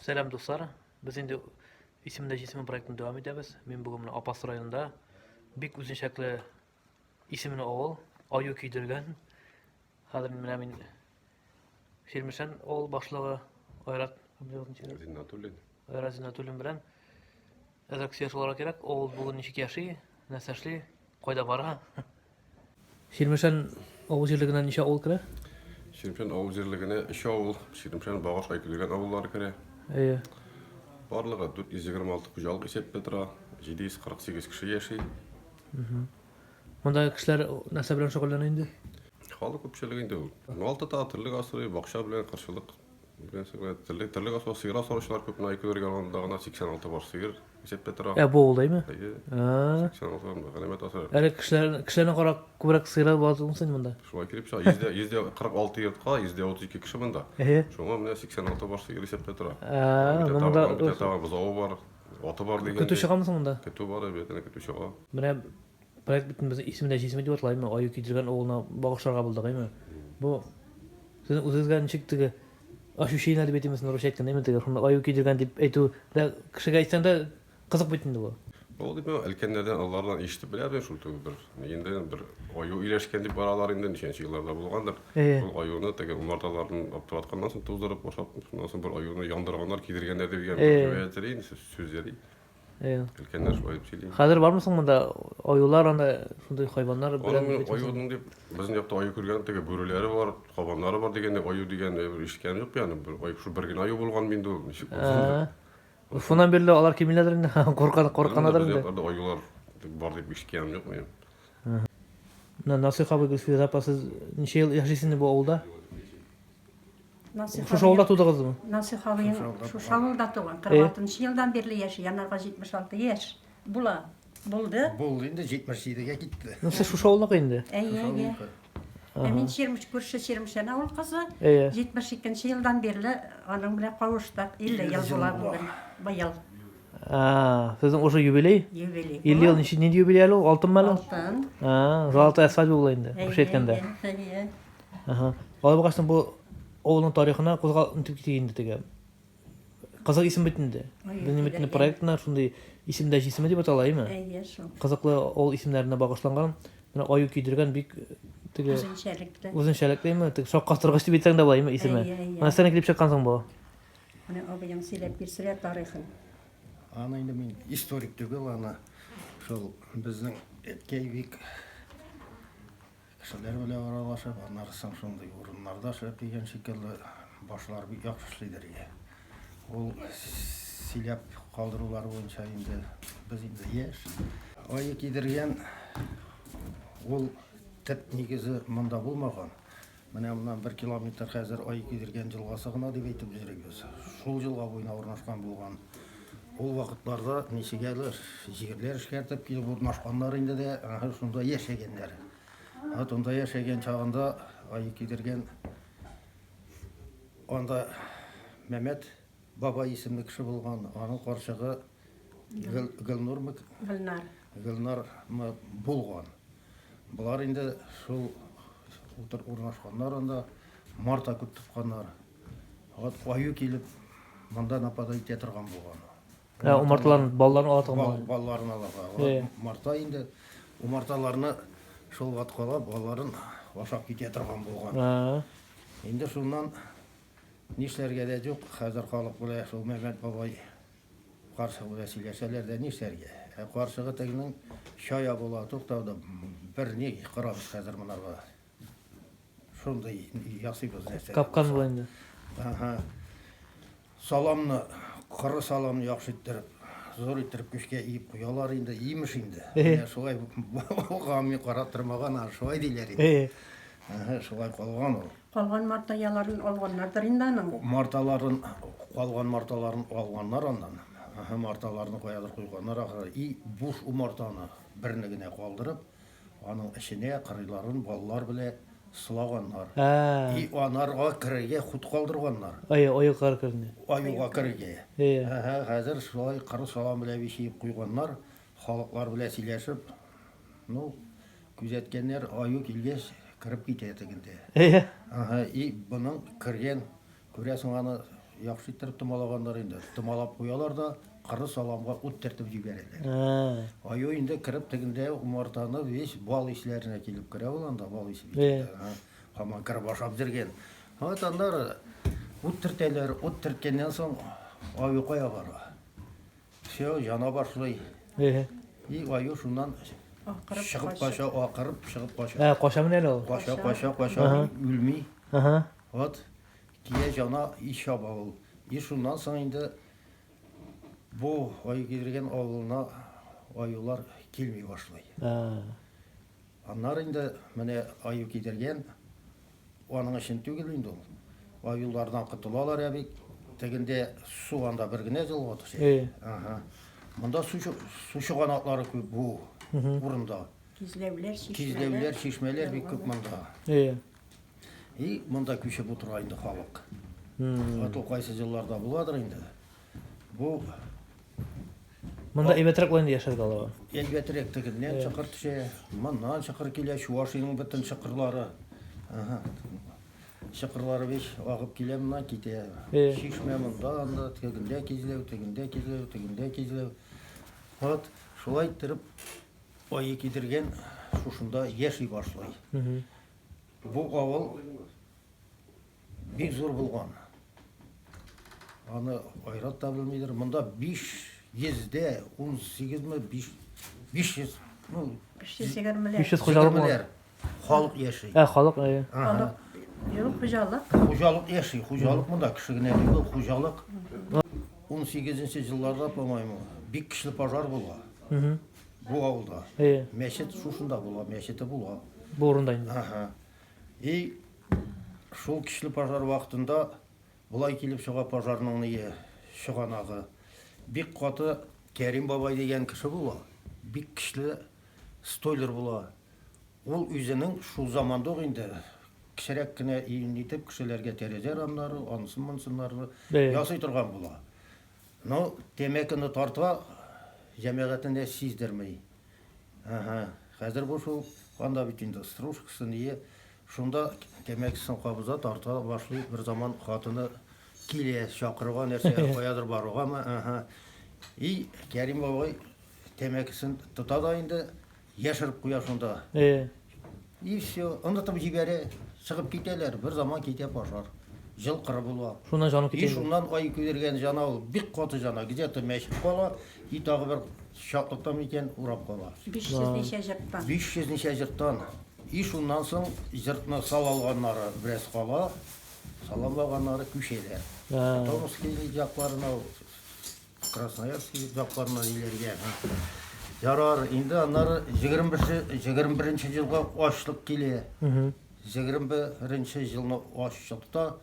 Сәлам, дуслар! Без инде Исемдә җисемем проектын дәвам итәбез. Мин бүген менә Апас районында бик үзенчәкле исемле авыл, Аю көйдергән. Хәзер менә мин Чирмешән авыл башлыгы Айрат Зиннатуллин. Айрат Зиннатуллин белән әзрәк сөйләшеп алырга кирәк. Авыл бүген ничек яши, нәрсә эшли, кайда бара. Чирмешән авыл җирлегенә ничә авыл керә? Чирмешән авыл җирлегенә өч авыл, Чирмешән, Багаш, Айкүлгән авыллары керә. Әйе. Барлыгы 426 хуҗалык исәптә тора, 748 кеше яши. Монда кешеләр нәрсә белән шөгыльләнә инде? Халык күпчелеге инде ул мал тота, терлек асрый, бакча белән, кырчылык белән шөгыльләнә. Терлек, терлек асрау, сыер асраучылар күп. Менә Айкүлгән авылында гына 86 баш сыер Исәптә тора. Ә бу авылдаймы? Әйе. А. 86 галәмәт асрар. Әле кешеләр кешеләрне карап күбрәк сыерлар була соң монда. Шулай килеп чыга. Йөздә йөздә 46 йортка 132 кеше монда. Әйе. Шуңа менә 86 баш сыер исәптә тора. А, монда бит тагын бозавы бар, аты бар дигәндәй. Көтү чыгамы соң монда? Көтү бар, әлбәттә, көтү чыга. Менә проект бит без исемендә җисеме дип аталаймы, Аю кидергән авылына багышларга булдык, әйме? Бу сезнең үзегезгә ничек теге Ощущение дип әйтимме соң, русча әйткәндә, әйме теге шуны аю кидергән дип әйтү дә кешегә әйтсәң дә кызык бит инде бу. Ул дип мин өлкәннәрдән, алардан ишетеп беләбез шул түгел бер. Инде бер аю ияләшкән дип баралар инде, ничәнче елларда булгандыр. Ул аюны теге умарталарын аптыратканнан соң туздырып ашап, шуннан соң бер аюны яндырганнар, кидергәннәр дигән бер риваять йөри инде, сүз йөри. Әйе. Өлкәннәр шулай дип сөйли. Хәзер бармы соң монда аюлар анда шундый хайваннар белән? Аның аюның дип безнең якта аю күргән теге бүреләре бар, кабаннары бар дигәндә аю дигән бер ишеткәнем юк яны. Бер аю шул бер генә аю булган инде ул ничек булсын. Шуннан бирле алар килмиләрдер инде. Куркан курканадыр инде. Безнең аюлар бар дип ишеткәнем юк минем. Менә Насыйх абый Гөлфия апа сез ничә ел яшисез инде бу авылда? Насыйх Шушы авылда тудыгызмы? Насыйх абыем шушы авылда туган. 46 елдан бирле яши. Янарга 76 яшь була. Булды. Булды инде 77-гә китте. Ну, сез шушы авылныкы инде. Әйе, әйе. Ә мин Чирмеш, күрше Чирмешән авыл кызы. Әйе. 72 елдан бирле аның белән кавыштык. 50 ел була бүген, быел. А, сезнең уже юбилей? Юбилей. 50 ел ничә нинди юбилей әле ул? Алтынмы әле? Алтын. А, золотая свадьба була инде, русча әйткәндә. Әйе. Ага. Алай булгач, бу авылның тарихына кузгал итеп китик инде теге. Кызык исем бит инде. Безнең бит инде проектына шундый исемдә җисеме дип атала, әйеме? Әйе, шул. Кызыклы авыл исемнәренә багышланган. Менә аю көйдергән бик теге үзенчәлекле. Үзенчәлекле, әйеме? Теге шаккатыргыч дип әйтсәң дә була, әйеме, исеме. Менә сән килеп чыккан соң бу? Менә абыең сөйләп бирсә тарихын. Аны инде мин историк түгел, аны шул безнең әткәй бик Кешеләр белән аралашып, аннары соң шундый урыннарда эшләп дигән шикелле, башлар бик яхшы эшлидер иде. Ул сөйләп калдырулар буенча инде без инде яшь. Ае кидергән ул төп нигезе монда булмаган. Менә моннан бер километр хәзер Ай Кидергән елгасы гына дип әйтеп йөрибез. Шул елга буена урнашкан булган. Ул вакытларда ничек әле җирләр эшкәртеп килеп урнашканнар инде дә, әһә, шунда яшәгәннәр. Вот унда яшәгән чагында Ай Кидергән анда Мәмәт бабай исемле кеше булган, аның карчыгы Гөлнурмы? Гөлнар. Гөлнармы булган. Болар инде шул утыр урнашканнар анда, марта күп тотканнар. Вот аю килеп, монда нападать итә торган булган. Ә, умарталарын, балларын ала торган булган. Балларын алырга. Вот марта инде умарталарны шул ваткалап, балларын ашап китә торган булган. Инде шуннан нишләргә дә юк, хәзер халык белә шул Мәмәт бабай Карчык белән сөйләшәләр дә нишләргә? Ә карчыгы тегенең чая була, туктау да бер ни корабыз хәзер монарга. Шундый ясыйбыз нәрсә. Капкан була инде. Ага. Саламны, коры саламны яхшы иттереп, зур иттереп көчкә иеп куялар инде, имеш инде. Менә шулай булган, мин карап тормаган, шулай диләр инде. Ага, шулай калган ул. Калган мартаяларын алганнардыр инде аның. Марталарын, калган марталарын алганнар аннан. Әһә, марталарны каядыр куйганнар ахры. И буш умартаны берне генә калдырып, аның эченә кырыйларын баллар белә сылаганнар. Ә. И анарга керергә хут калдырганнар. Аю, аюга керергә. Аюга керергә. Әйе. Әһә, хәзер шулай коры салам белә бишиеп куйганнар, халыклар белә сөйләшеп, ну, Күзәткәннәр, аю килгәч, кереп китә тегендә. Әйе. Ага, и буның кергән, күрәсең аны, Яхшы иттереп томалаганнар инде. Томалап куялар да, кыры саламга ут төртеп җибәрәләр. Аю инде кереп тегендә умартаны весь бал исләренә килеп керә ул анда, бал исе бит. Һаман кереп ашап йөргән. Вот аннары ут төртәләр, ут төрткәннән соң аю кая бара? Все, яна башлый. И аю шуннан чыгып кача, акырып чыгып кача. Ә, качамыни әле ул? Кача, кача, кача, үлми. Вот. Кия җана и чаба ул. И шуннан соң инде бу Айгирген авылына аюлар килми башлый. Аннары инде менә аю кидергән, аның өчен түгел инде ул. Аюлардан котылалар ә бит. Тегендә су анда бер генә елга төшә. Ага. Монда су, су чыганаклары күп бу урында. Кизләүләр, чишмәләр. Кизләүләр, чишмәләр бик күп монда. И монда күчеп утыра инде халык. Вот ул кайсы елларда буладыр инде. Бу Монда әйбәтрәк була инде яшәргә аларга. Әйбәтрәк тегеннән чокыр төшә, моннан чокыр килә, Чувашиянең бөтен чокырлары. Ага. Чокырлары бит агып килә моннан китә. Чишмә монда, анда, тегендә кизләү, тегендә кизләү, тегендә кизләү. Вот шулай иттереп ае кидергән шушында яши башлый. Бу авыл бик зур булган. Аны Айрат та белмидер. Монда 518 ме 500, ну, 520-ләр. 500 хуҗалык булган. Халык яши. Ә, халык, әйе. Халык, юк, хуҗалык. Хуҗалык яши. Хуҗалык монда кеше генә түгел, хуҗалык. 18 елларда, по-моему, бик көчле пожар була. Бу авылда. Әйе. Мәчет шушында була, мәчете була. Бу урында инде. Ага. И шул көчле пожар вакытында болай килеп чыга пожарның ние чыганагы. Бик каты Кәрим бабай дигән кеше була. Бик көчле стойлер була. Ул үзенең шул заманда ук инде кечерәк кенә өен итеп кешеләргә тәрәзә рамнары, анысын-монысыннарны ясый торган була. Ну, тәмәкене тарта, җәмәгатенә сиздерми. Ага, хәзер бу шул, анда бит инде стружкасы ние, шунда тәмәкесен кабыза, тарта башлый. Бер заман хатыны килә, чакыруга нәрсә, каядыр баругамы, ага. И Кәрим бабай тәмәкесен тота да инде, Яшереп куя шунда. Э. И все, онытып җибәрә, чыгып китәләр, бер заман китә пожар. Җыл кыры була. Шуннан җану китә. И шуннан ай күдергән җана ул, бик каты җана, где-то мәчет кала, и тагы бер чатлыкта микән урап кала. 500 ничә җырттан. 500 ничә җырттан. И шуннан соң җыртны салалганнары бераз кала, саламлаганнары күчәләр. Томский якларына, Красноярский якларына ниләргә. Ярар, инде аннары 21 елга ачлык килә. 21 елны ачлыкта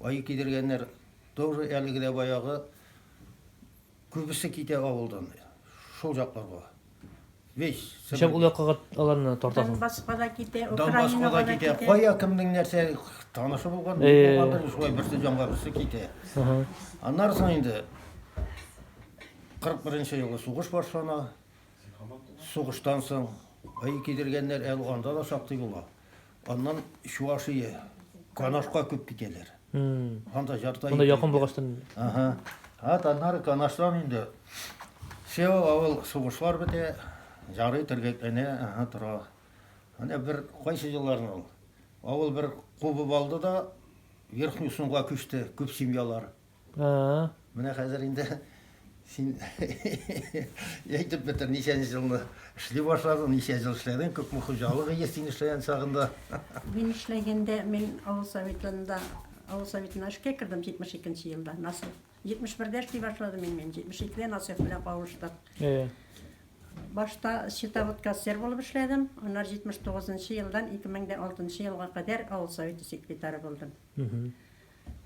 ай кидергәннәр тоже әлеге дә баягы күбесе китә авылдан шул якларга. Весь. Ничек ул якка аларны тартасың? Донбасска да китә, Украинага да китә. Кая кемнең нәрсә танышы булган, булгандыр, шулай берсе җанга берсе китә. Аннары соң инде 41 елгы сугыш башлана. Сугыштан соң ай кидергәннәр әле анда да шактый була. Аннан Чуашия, Канашка күп китәләр. Анда жарты Монда якын булгачтан. Ага. Ат аннары Канаштан инде. Все, авыл сугышлар бетә, ярый тергәкләнә, ага, тора. Әнә бер кайсы елларны ул? Авыл бер кубып алды да Верхний Сунга күчте күп семьялар. Менә хәзер инде син әйтеп бетер, ничәнче елны эшли башладың, ничә ел эшләдең, күпме хуҗалык ие син эшләгән чагында? Мин эшләгәндә, мин авыл советында, авыл советына эшкә кердем 72 нче елда. Насыйх. 71-дә эшли башладым мин, мин 72-дә Насыйх белән кавыштык. Башта счетовод-кассир булып эшләдем, аннары 79 нчы елдан 2006 елга кадәр авыл советы секретаре булдым.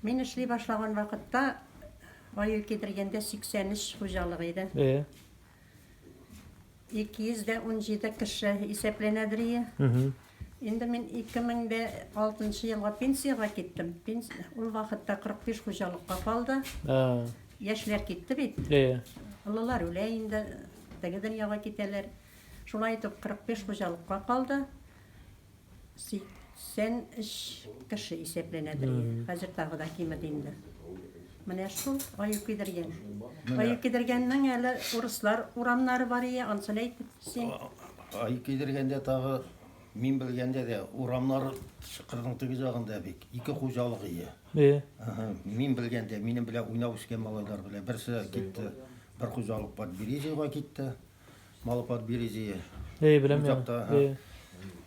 Мин эшли башлаган вакытта аю кидергәндә 83 хуҗалык иде. Э. 217 кеше исәпләнәдер ие. Инде мин 2006 елга пенсиягә киттем. Ул вакытта 45 хуҗалыкка калды. Яшьләр китте бит. Э. Олылар үлә инде, теге дөньяга китәләр. Шулай итеп 45 хуҗалыкка калды. 83 кеше исәпләнәдер. Хәзер тагы да кимеде инде. Менә шул Аю Кидергән. Аю Кидергәннең әле урыслар урамнары бар ие, ансын әйт син. Аю Кидергәндә тагы мин белгәндә дә урамнар чокырның теге җагында бик ике хуҗалык ие. Ие. Мин белгәндә, минем белән уйнап үскән малайлар белән берсе китте, бер хуҗалык Подберезьега китте. Малоподберезье. Эй, беләм я.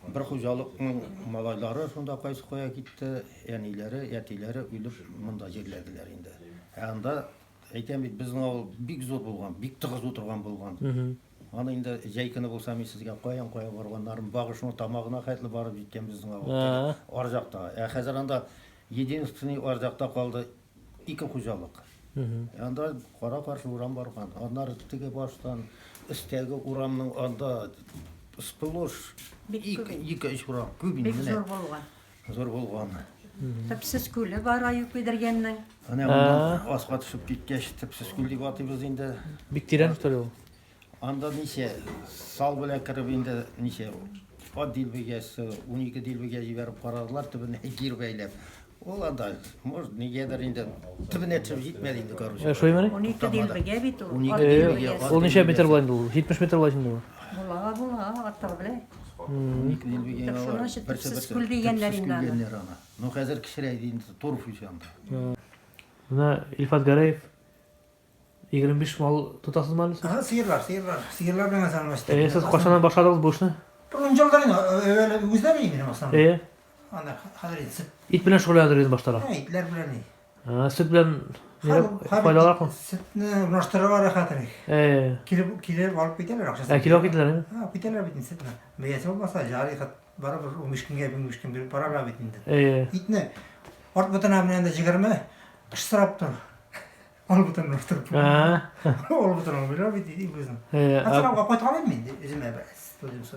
Бер хуҗалыкның малайлары шунда кайсы кая китте, әниләре, әтиләре үлеп монда җирләделәр инде. Ә анда әйтәм бит, безнең авыл бик зур булган, бик тыгыз утырган булган. Аны инде җәй көне булса мин сезгә каян кая барганнарын, Багышның тамагына хәтле барып җиткән безнең авыл. Ар жакта. Ә хәзер анда единственный ар жакта калды ике хуҗалык. Анда кара-каршы урам барган. Аннары теге баштан өстәге урамның анда сплошь ике, өч урам. Күп инде. Бик зур булган. Зур булган. Төпсез күле бар Аю Кидергәннең. Әнә моннан аска төшеп киткәч, Төпсез күл дип атыйбыз инде. Бик тирән что ли ул? Анда ничә сал белән кереп инде ничә ат дилбегәсе, 12 дилбегә җибәреп карадылар, төбенә гир бәйләп. Ул анда, может, нигәдер инде төбенә төшеп җитмәде инде, короче. Э, шулаймыни? 12 дилбегә бит ул. 12 Ат дилбегә, дилбегәсе. ат Ул ничә метр дилбегәсе. була инде ул? 70 метр була инде ул. Була, була, артыгы белә. 12 дилбегә Тик шуның алар өчен берсе төпсез берсе күл дигәннәр төпсез инде күл аны. дигәннәр аны. Ну, хәзер кечерәйде инде, торф үсә анда. Менә Илфат Гәрәев 25 мал тотасызмы әле сез? Ага, сыерлар, сыерлар. Сыерлар белән асралмас. Э, сез кайчаннан башладыгыз бу эшне? Бер ун елдан инде, әүвәл үгезләр иде минем основном. Э. Анда хәзер инде сөт. Ит белән шөгыльләндерегез баштарак. Ә, итләр белән. Ә, сөт белән файдалыракмы? Сөтне урнаштырырга рәхәтрәк. Э. Килеп, килеп алып китәләр акчасын. Ә, килеп алып китәләр, әйме? Һа, китәләр бит инде сөтне. Бәясе булмаса, жарый хат барыбер 15 көнгә, 15 көн биреп баралар бит инде. Э. Итне арт ботына белән дә 20 кыш сорап тор. Ал бутын уртырып. Ал бутын алмыйлар бит үзен. Асрауга кайталым мин үземә бераз.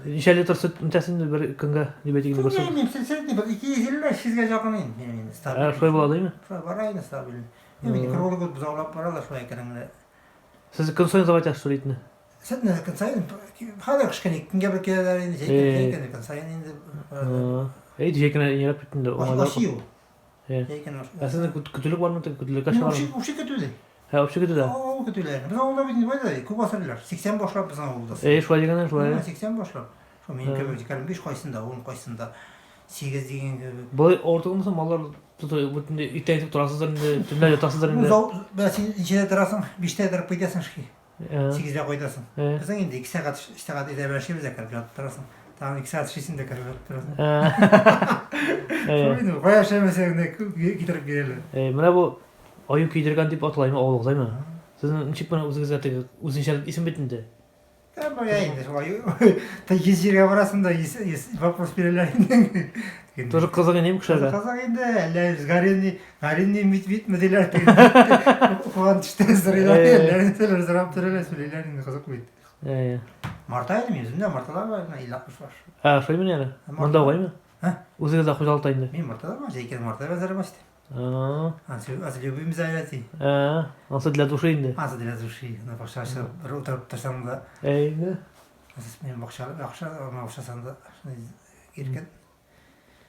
Ничә литр сөт үтәсең инде бер көнгә дип әйтик инде бер сум. Мин средний бер 250 300 гә якын инде минем инде стабиль. Шулай була димме? Шулай бара инде стабиль. Мин круглый год бозаулап баралар шулай икән. Сез көн саен савайтасыз шул итне? Сөтне көн саен хәзер кыш көне көнгә бер киләләр инде, җәй көне көн саен инде. Әй, җәй көне ярап бит инде. Ашый ул. Ә сезнең көтүлек бармы? Көтүлеккә чыгармы? Общий көтү. Һә, общий көтү дә. Авыл көтүләр. Без авылда бит инде да күп асрыйлар. 80 башлап безнең авылда. Әй, шулай дигәннәр, шулай. 80 башлап. Шул минем кебек 25 кайсында, 10 кайсында 8 дигән кебек. Болай авыр түгелме соң маллар тоту, бөтен иртән итеп торасыздыр инде, төнлә ятасыздыр инде. Менә син ничәдә торасың? 5тә торып кайтасың шки. 8дә кайтасың. Безнең инде 2 сәгать, 3 сәгать өйдә белән эшлибез дә кереп ятып торасың. Тагын 2 сәгать эшлисең дә кереп ятып торасың. Шул инде, кая эшләмәсәң дә китереп бирәләр. Менә бу аю көйдергән дип аталаймы авылыгызаймы? Сезнең ничек менә үзегезгә теге үзенчәлек исем бит инде. Ә, бая инде шулай. Та йөз җиргә барасың да, йөз вопрос бирәләр инде. Тоже кызык инде кешеләргә. Кызык инде, әллә гаринный, гаринный медведь диләр. Укыган төштә сорыйлар, әллә нәрсәләр сорап торалар, сөйлиләр инде, кызык бит. Әйе. Марта инде мин үзем дә мартада бар, 50-60 баш. Ә, шулаймыни әле? Монда угаймы? Үзегез дә хуҗалыкта инде. Мин мартада бар, җәйкән марта базары башта. Ансы аз любим занятий. Ансы для души инде. Ансы для души. На бакча чыгып бер утырып торсаң да. Әйе. Ансы мин бакча, бакча, бакчасаң да иркен.